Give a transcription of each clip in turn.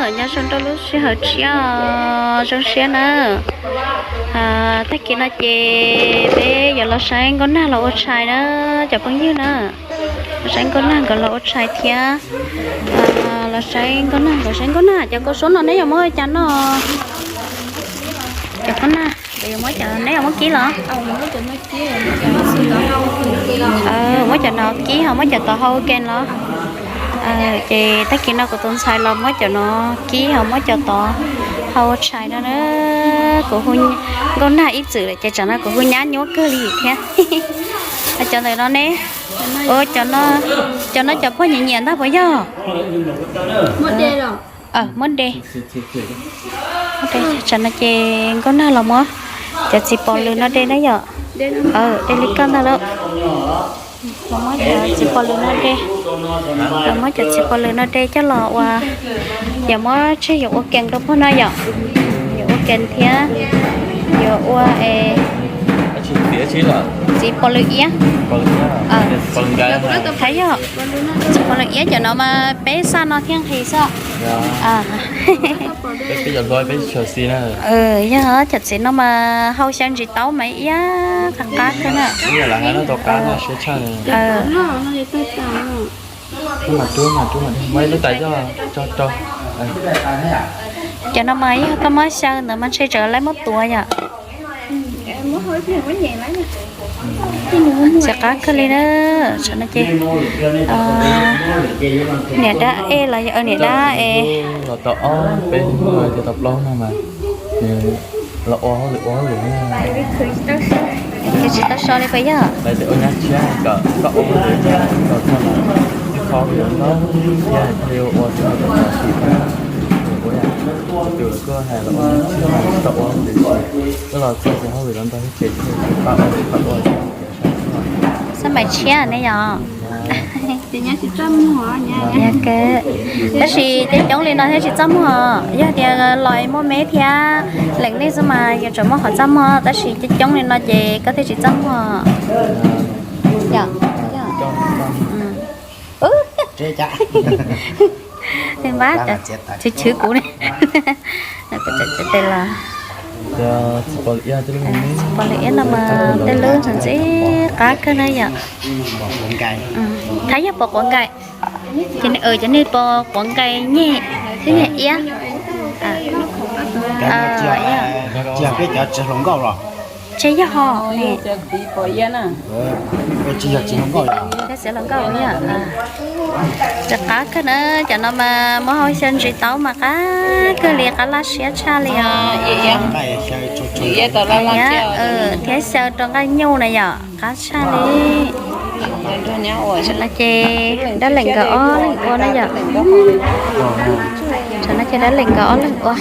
Nyob zoo rau lub sij hawm tshiab, zoo siab na. Tag kis no ces peb yuav los saib Nkauj Nag los ua tshais na, cov phooj ywg na. Los saib Nkauj Nag nkawd los ua tshais thiab. Los saib Nkauj Nag nkawd, saib Nkauj Nag cov kaus suab no neb yuav muab ua cas noj? Cov Nkauj Nag, neb yuav muab kib los? Muab cov no kib ho muab cov tod hau ua ke los? Ces tag kis no kuv tus ntxhais los muab cov no kib ho muab cov tod hau ua tshais no na. Kuv hu Nkauj Nag ib txwm lawm ces tsam no kuv hu nyab nyuab kawg li thiab. Cov ntawm no ne? Ua, cov no cov poj nyiam nyiam ntag puas yog? Muab de. Tsam no ces Nkauj Nag los muab cov txiv pos lws no de na yom. De li koj ntag lauj. Los muab cov txiv pos lws no de, los muab cov txiv pos lws no de coj los ua, yuav muab tseg yuav ua kees rau pog no yom. Yuav ua kees thiab yuav ua txiv pos lws iab. Thaiv yog txiv pos lws iab cov no mas peb xaj no thiaj nqhis xwb. Yog cov txiv no mas hau xyaw ntsis taub mas iab qab qab kawg na. Cov no mas yog koj muab xyaw ntawd mas ntshe tseem laib muab tuav yom. Txiv qab kawg li na. Tsam no ces niam dab ej los niam dab es los tau ob peb hnub no ces tau plaub hnub no mas nws los ua hauj lwm ua hauj lwm na. Ces tsis tau so li puas yog? Lawv tias ua nyab tshiab kom koj ua hauj lwm tau txog los ib qho yuav ntaub thiab thiaj li ua ua txog kom txog tim ua tus kuj hais los ua nyab tshiab mas tau ua hauj lwm, koj los txog ces hauj lwm los ntau thiab ces thiaj li pab ua tsis pab ua. Xab mais tshiab ne yom? Tab sis coob coob li no thiaj tsis txaj muag, yog tias los muaj me thiab leej nej xwb mas yuav tsum muaj qhov txaj muag, tab sis coob coob li no ces koj thiaj tsis txaj muag. Npab, chwv chwv kuv ne. Txiv pos lws iab no mas tej lub ntxim qab kawg na yom. Thaiv yog pos quav nkais, ces nej pos quav nkais nyeg, twb nyeg iab. Tseg yog ho ne. Txiv hluas nkauj, txiv qab kawg na, cov no mas muab hau xyaw ntsis taub mas qab kawg li, qab laj siab tshaj li os. Thiab xyaw rau nqaij nyuj na yom, qab tshaj li. Tam no ces dab leem nkawd ob leeg ua na yom. Tam no ces dab leem nkawd ob leeg ua.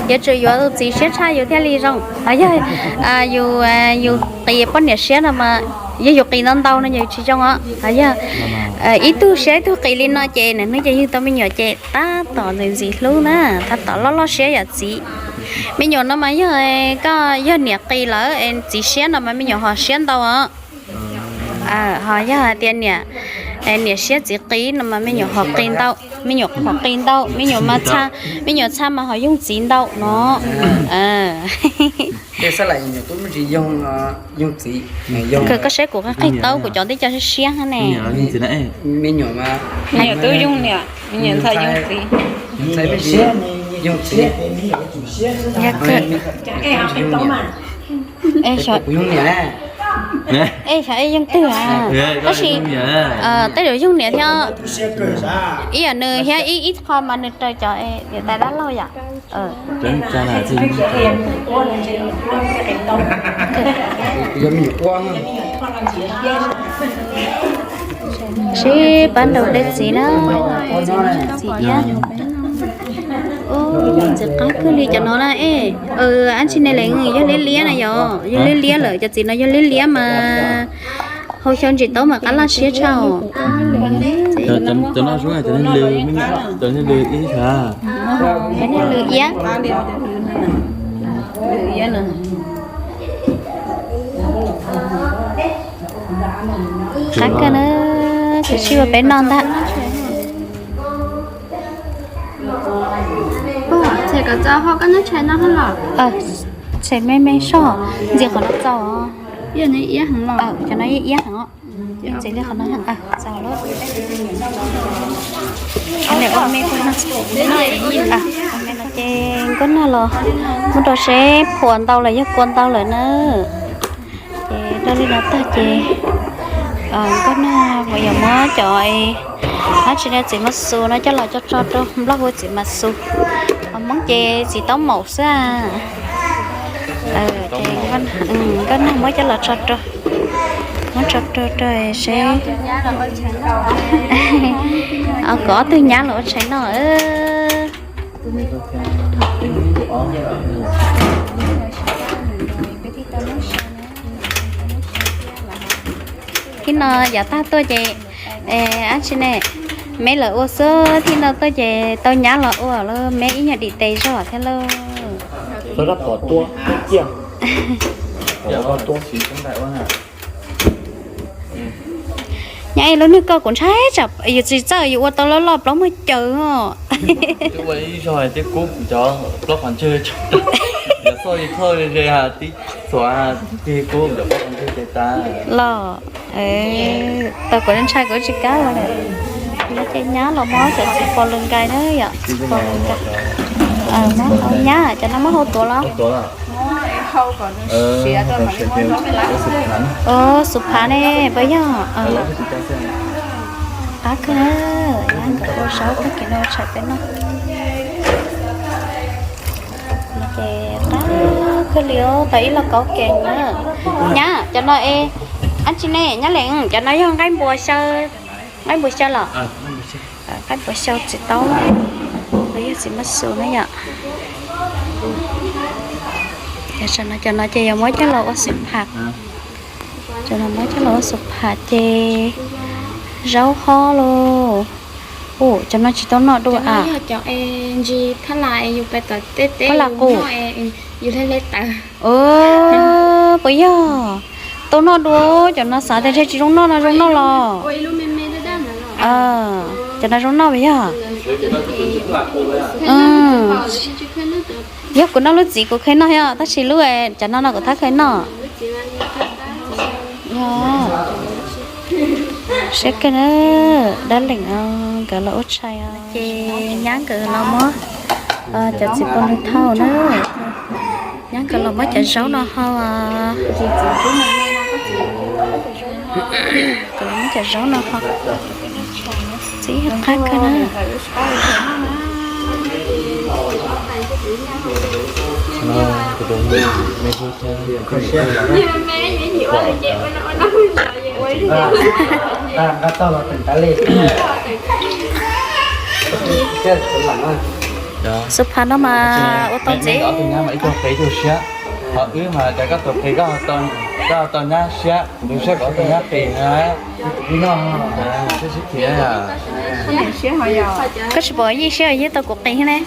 Yuav tsum yuav tus txiv siab tshaj yus thiaj li zoo. Yog yus, yus qis poj niam siab no mas, yog yus qis ntau ntau no yus tsis zoo os. Yog ib tug siab ib tug qis li no ces niaj hnub ces yug tau me nyuam ces tab tom ntxim ntxim hlub na, tab tom loj loj siab yom txiv. Me nyuam no mas yog koj yog niam qis lawm txiv siab no mas me nyuam ho siab ntau os. Ho yog hais tias niam, niam siab txiv qis no mas me nyuam ho qis ntau, me nyuam ho qis ntau, me nyuam mas txha, me nyuam txha mas ho yoog txiv ntau no. Koj saib kuv qis taub kuv cov tib co siab siab ne. Xyov yoog twg, tab sis tej zaum yoog niam thiab. Ib yam nws thiab ib qho mas nws raws cov niam tais dab laug yom. Sib pab nraus de txiv na. Txiv iab. Txiv qab kawg li cov no na. Ab tsi ne leej yog liab liab na yom, yog liab liab lawm, cov txiv no yog liab liab mas hau xyaw ntsis taub mas qab laj siab tshaj os. Cov no, cov niag lw, cov niag lw iab. Qab kawg na, Sib ua peb noj ntag. Tshem me me soj, ntxias qhov no txaus. Cov no iab heev os. Ntxias li qhov no txaus lawm. Ces nkauj nag los muab rau seb phuam ntau lawm yog kua ntau lawm na. Ces rau li no tag ces nkauj nag yuav muab cov dab tsi ne, txiv mas xus no coj los tso tso rau, nplog hu txiv mas xus, Hmoob ces txiv taub maum xwb. Ces nkauj nag muab coj los tso rau, muab tso rau rau seb kom ob tug nyab los ua tshais noj. Thib no yav tag tuaj ces dab tsi ne, me lawv ua xwb, thib no tuaj ces tau nyab los ua lawm, me ib nyuag dim tes zog thiab lauj. Nyab, lub niag koj kuv ntshai tsam yus tsis txawj yus ua tau loj loj plaub muag caws os. Los, tau kuv ntshai kuv tsis kam ua lawm. No ces nyab los muab cov txiv pos lws nkais na yom, txiv pos lws nkais. Nyab, cov no muab hau tuav los? Xus phav ne puas yog? Qab kawg, nyab nkawd ua zaub tag kis no tshais peb noj. Ces qab kawg li os, tau ib lub kaub kev na. Nyab, cov no es dab tsi ne? Nyab Leej, cov no yog nqaij npua xyaw, nqaij npua xyaw los? Nqaij npua xyaw txiv taub, los yog txiv mab xus na yom. Cov no ces yuav muab coj los ua xus phav. Cov no muab coj los ua xus phav ces zaub hob lauj. Ua cov no tsis tau noj dua a. Phab las qus. Puas yog? Tau noj dua, cov no xav tias ntshe tsis zoo noj no zoo noj los. Cov no zoo noj puas yog? Yog kuv noj lub txiv kuv kheev noj thiab, tab sis lub cov no no kuv thab kheev noj. Siab kawg na, dab leeg nkawd los ua tshais os. Ces nyab nkawd los muab cov txiv pos lws thauj na. Nyab nkawd los muab cov zaub no hau. Nkawd los muab cov zaub no hau. Txiv qab kawg na. Xus phav no mas ua tau ntxiv. Ho wb mas cas koj tus qis koj ho tau nyab siab, tus siab kom tus nyab qis na. Koj tsis pom yij siab yij tau kuv qis ne.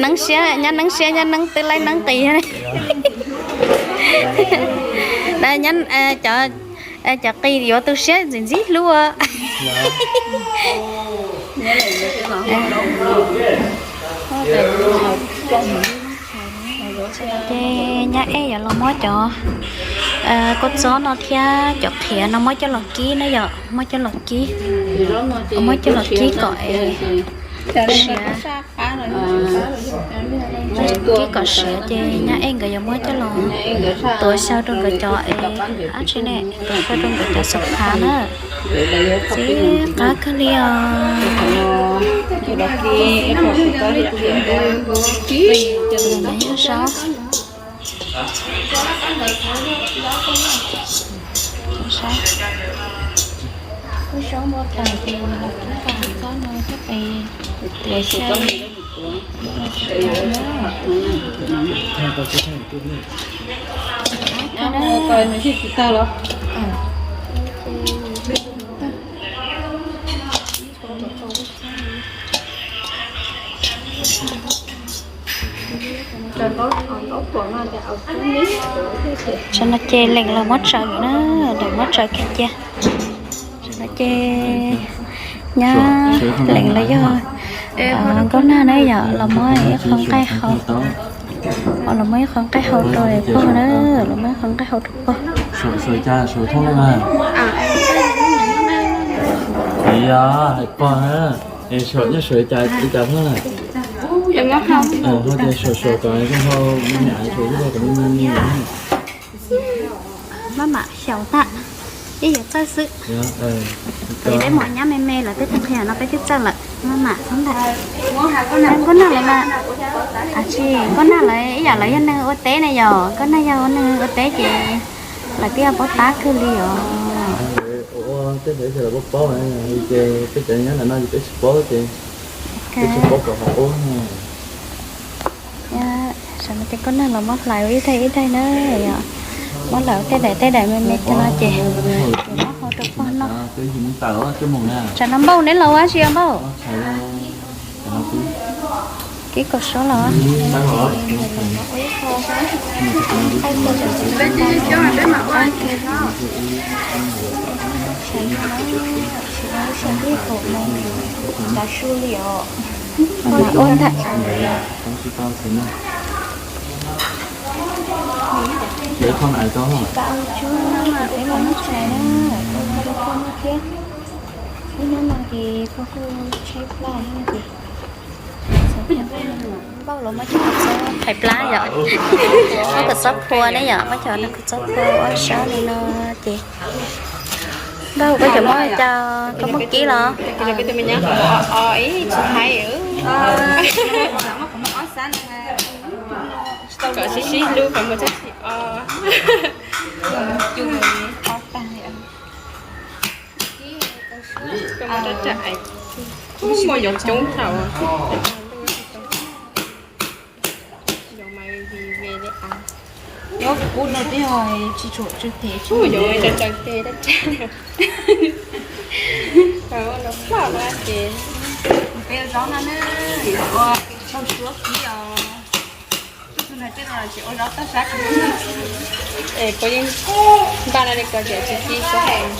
Neeb siab, nyab neeb siab, nyab neeb twb laib neeb qis ne. Cov qis yuav tu siab ntxim ntxim hlub. Ces nyab Ej yuav los muab cov kua txob no thiab cov qhiav no muab coj los kib na yom, muab coj los kib, muab coj los kib kom siav, kib kom siav ces nyab Ej nkawd yuav muab coj los tuav xyaw rau nkawd cov es dab tsi ne, tuav xyaw rau nkawd cov xus phav na. Txiv qab kawg li os. Yog zaub. Zaub muaj tais ces los kib tau txob no thiab es tuav xyaw. Tam no ces leej los muab tsaws na, leej muab tsaws kiag cia. Ces nyob lees los yog Nkauj Nag na yom, los muab ib qho nqaij hau, los muab ib qho nqaij hau rau pog na, los muab ib qho nqaij hau rau pog. Maj mam xyaum tag, ib yam txawj xwb. Ces peb mus nyab me me lawm, peb tau qhia no peb twb txawj lawm. Maj mam xwb ntag. Nkauj Nag lawv mas, tsis, Nkauj Nag lawv ib yam lawv yog neeg ua teb na yom, Nkauj Nag yog ua neeg ua teb ces lawv twb yog paub tab kawg li os. Tej ntawd ces lawv paub paub, ces peb cov nyob ntawm no ces peb tsis paub ces peb tsis paub kom haum ub. Tam no ces Nkauj Nag los muab hlais ua ib daim ib daim na yom, muab hlais ua tej daim tej daim me me cov no ces muab hau rau pog noj. Tsam no Npauj neb los ua dab tsi os Npauj? Kib kaum suab los. Ua ntag. Npauj los muab cov kua txob phais plab yom, muab kua txob phua ne yom, muab cov kua txob phua ua sab li no ces. Npauj koj cov muab cas koj muab kib los? Kuj muaj coob coob thaum. Ub, yuav ua cov tseem tes dab tsi. Los ploj no ces peb ua zaub no na, ua zaub suab kib os. Tus no tseem ua zaub toj sab kib. Es puas yeej npaj no li ko tias tsis kib suab hais.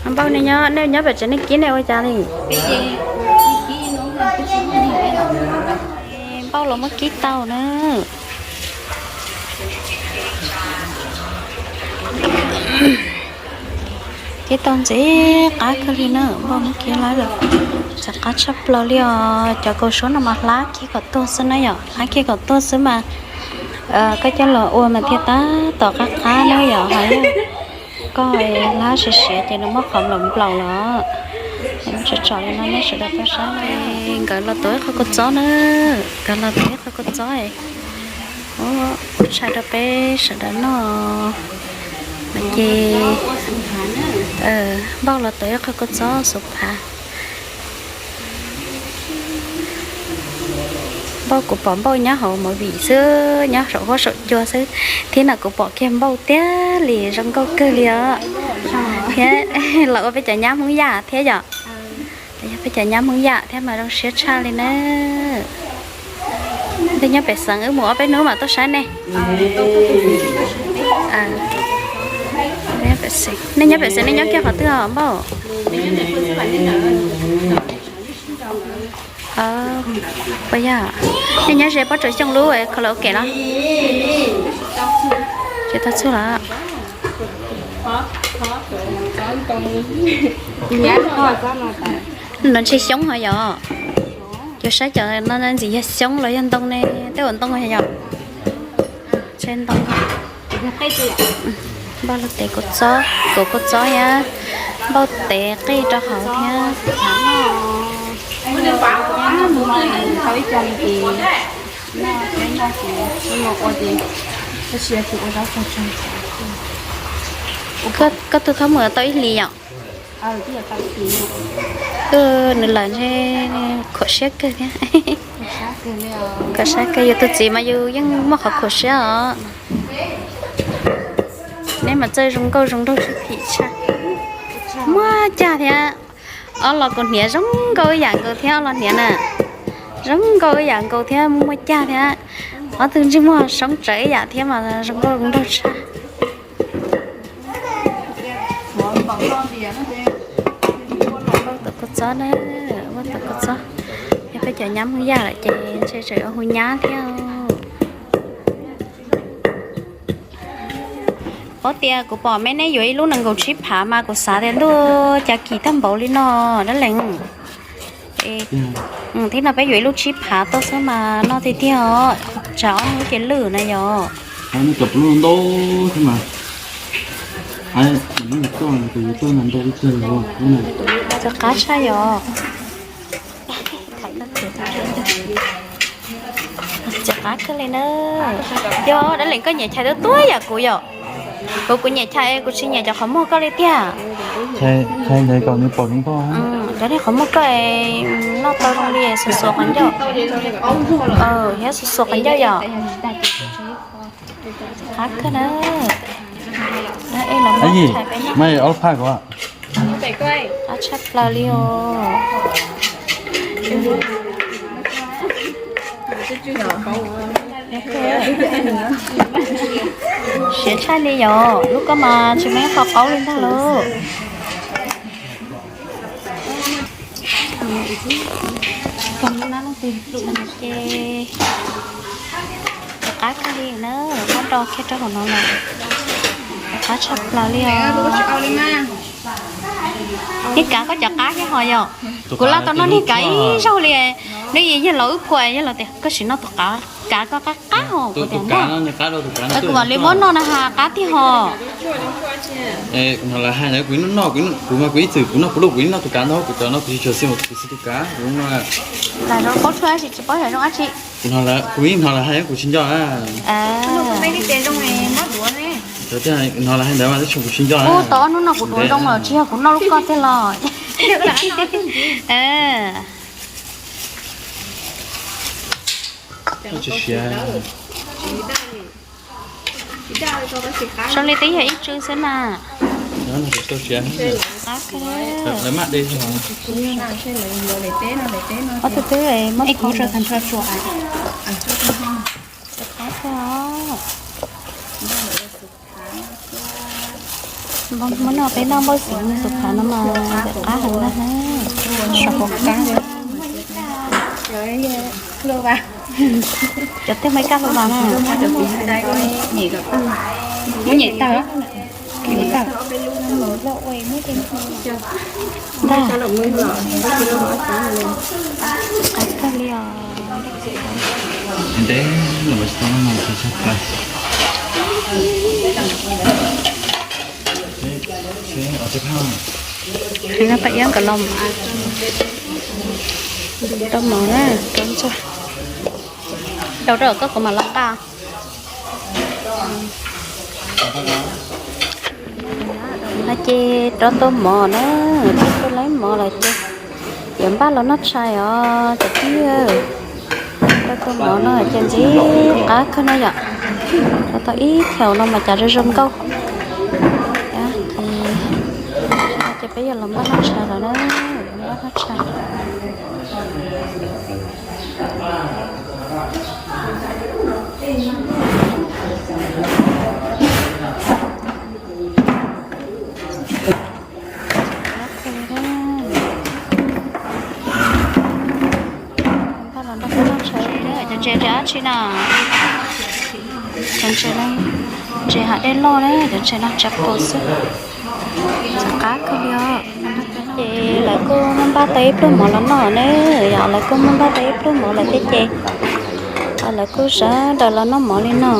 Npauj, nej nyob, nej nyob pem tsev nej kib nej ua cas li? Npauj los muab kib tau na. Kib tau ntxim qab kawg li na, Npauj muab kib lawm. Ntxim qab tshaj plaws li os. Cov kaus suab no mas hlab kiag kom tuag xwb na yom, hlab kiag kom tuag xwb mas koj coj los ua mas thiaj tab tom qab qab na yom, ho yog koj hlab siav siav ces nws muaj qhov nplaum nplaum los. Tsom tsom li no nej sawv daws tau saib li. Nkawd los tuav ib qho kua txob na, nkawd los tuav ib qho kua txob, ua tshais rau peb sawv daws noj. Ces Npauj los tuav ib qho kua txob xuv phav. Npauj, kuv pom Npauj nyob hauv movie xwb, nyob saum huab saum cua xwb, thiab no kuv pom kiag Npauj tiag li, zoo nkauj kawg li os. Thiab los ua peb cov nyab Hmoob Yaj thiab yom. Yog peb cov nyab Hmoob Yaj thiab mas zoo siab tshaj li na. Nej nyob pem xeev wb mus ob peb hnub mam tuaj saib nej. Nej nyob pem xeev nej nyob kiag qhov twg os Npauj? Puas yog nej nyob ze Pob Tsuas Xyooj lub karaoke los? Tsis tau txug los? No ntshe xyoob ho yom. Cov saib cov no ntxim yog xyoob los yog ntoo ne, tej uas ntoo yog. Npauj los tev kua txob, kuv kua txob thiab, Npauj tev qij rau hauv thiab. Koj tus thab mus tau ib hlis yom? Nws lawm ntshe khuam siab kawg thiab. Khuam siab kawg, yus tus txiv mas yus yeej muaj qhov khuam siab os. Neb mas txawj zoo nkauj zoo nraug sib phim tshaj. Muaj cag thiab. Ob los kuv hniav zoo nkauj ib yam nkaus thiab, ob los hniav na zoo nkauj ib yam nkaus thiab, muaj cag thiab. Ob tug ntsej muag soob tsawv ib yam thiab mas zoo nkauj zoo nraug tshaj. Txob na, muab tau kua txob. Yog peb cov nyab Hmoob Yaj lawm ces ntshe tseem yuav hu nyab thiab. Paub tias kuv pom me neb yuav ib lub nees nkaum tsib phav mas kuv xav tias ntuj cas kim tag npaum li no dab lees. Thiab no peb yuav ib lub tsib phav tuaj xwb mas noj tiag tiag os. Tsam ob hnub ces lwj na yom. Cov lub ntau thiab mas. Cov qab tshaj yom. Txiv qab kawg li na. Yog dab lees koj nyiam chais tuab tuab yam kuv yom. Kuv kuv nyiam chais, kuv tsis nyiam cov qhov muag koj li tiag. Chais ntawd kom nws pom zoo nkauj. Cov niag qhov muag koj noj tau zoo li xuas xuas qhov ncauj. Thiab xuas xuas qhov ncauj yom. Qab kawg na. Mas ob phaj ko. Qab tshaj plaws li os. Siav tshaj li yom, lub koj mas tsis muaj ib qho qaub li ntag lauj. Ces cov qab kawg li na, muab do kiag rau hauv no lawm. Cov qab tshaj plaws li os. Nij kav koj cov qab thiab ho yom. Kuv laj tau noj nij kav ib zaug li. Neb yog laus wb phua yog laus tias koj sim noj tus kav, kav koj qab qab ho kuv tias noj. Kuv vam li muab noj na has qab tiag ho. Kuv hnov lawv hais ntawd kuv noj, kuv mas kuv ib txwm kuv noj kuv lub kuv noj tus kav ntag, kuv cov no kuv tsis tshua xij mas kuv xij tus kav. Lam zoo paub tshuaj dab tsi tsis paub yam zoo dab tsi. Kuv hnov lawv, kuv hnov lawv hais kuv tsis nco na. Cov tiag hnov lawv hais ntawd mas tab sis kuv tsis nco na. Tau ob hnub no kuv duav zoo lawm tsis yog kuv noj lub koj tiag los. Zoo li twb yog ib tsw xwb na. Qab kawg. Ob tug twb muab thov. Qab kawg os. Muab noj peb noj npauj xwb, tus qab no mas qab heev na. Saum qab. Cov tej Meskas hluas vas na. Muab nyem tawg, nyem tawg. Ntag. Qab kawg li os. Ntev los tsis tau noj no tsis tshaj plaws. Pab iab nkawd los rau mov na, rau ntxuag. Rau rau koj kuv mam los nqa. No ces rov tua mov na, rov tua laib mov lawm ces yuav npaj los noj tshais os cov phooj ywg. Rov tua mov no ces ntxim qab kawg no yom. Rov tau ib thaum no mas cas zoo zoo nkauj. Ces peb yuav los npaj noj tshais lawm na, npaj noj tshais. Cov ntses ntses dab tsi na? Cov ntses, ntses hav dej loj na, cov ntses no tsis qus xwb. Txav qab kawg li os. Ces lawv kuj muab npaj tau ib pluag mov los noj ne, yog lawv kuj muab npaj tau ib pluag mov lawm thiab ces lawv kuj sawv daws los noj mov li no.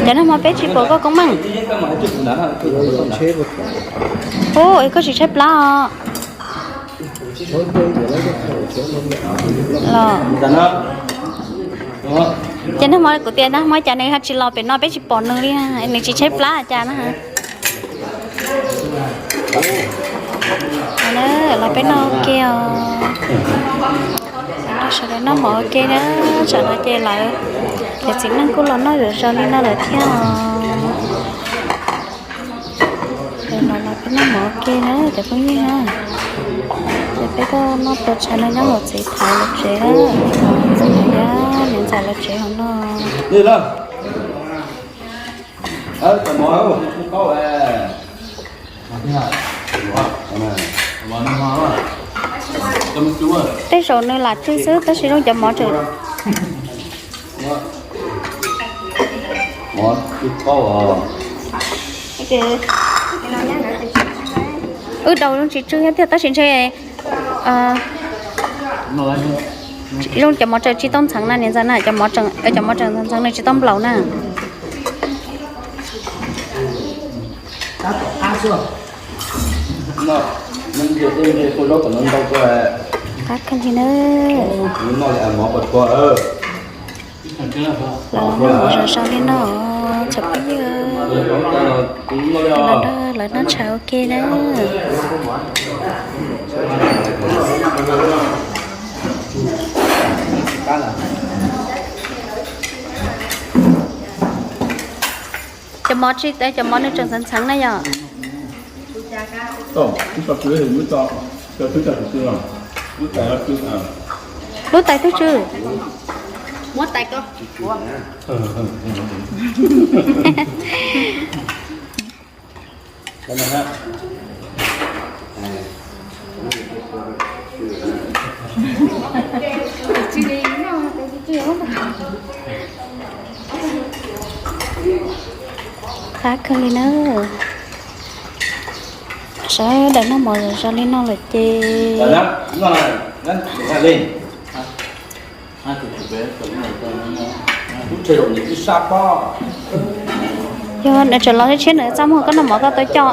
Cov nag hmo peb tsis pom koj Koob Meej. Ub, es koj tsis tshaib plab os? Los, ces nag hmo kuv tias nag hmo cas nws ho tsis los pem no peb tsis pom nws li, nws tsis tshaib plab cas na. Los peb noj ua ke os. Sawv daws noj mov ua ke na, tsam no ces lawv, cov txiv neej kuj los noj zom zaws li no lawm thiab os. Los los peb noj mov ua ke na cov phooj ywg na. Ces peb tuaj noj pub tshais no nyob hauv txiv Thaiv lawv tsev na. Txiv Thaiv thiab niam ntxawm lawv tsev hauv no. Cov mov, cov mov no, cov mov no, Tej zaum nws lam tsw xwb tab sis zoo cov mov tseem, wb daus zoo tsis tsw thiab tiag tab sis ntshe zoo cov mov tseem tsis tau ntxheev na niam ntxawm na, cov mov tseem, cov mov tseem ntxheev ntxheev nws tsis tau nplaum na. Qab kawg li na. Lawv los noj mov zom zaws li no, tsoom phooj ywg, lawv noj, lawv noj tshais ua ke na. Cov mov tsis, cov mov nws tseem ntxheev ntxheev na yom. Lub tais twb tsw. Qab kawg li na. Sawv daws noj mov zom zaws li no lawm ces yog nws tseem los thiab tshiab nws txaj muag koj noj mov koj tau coj.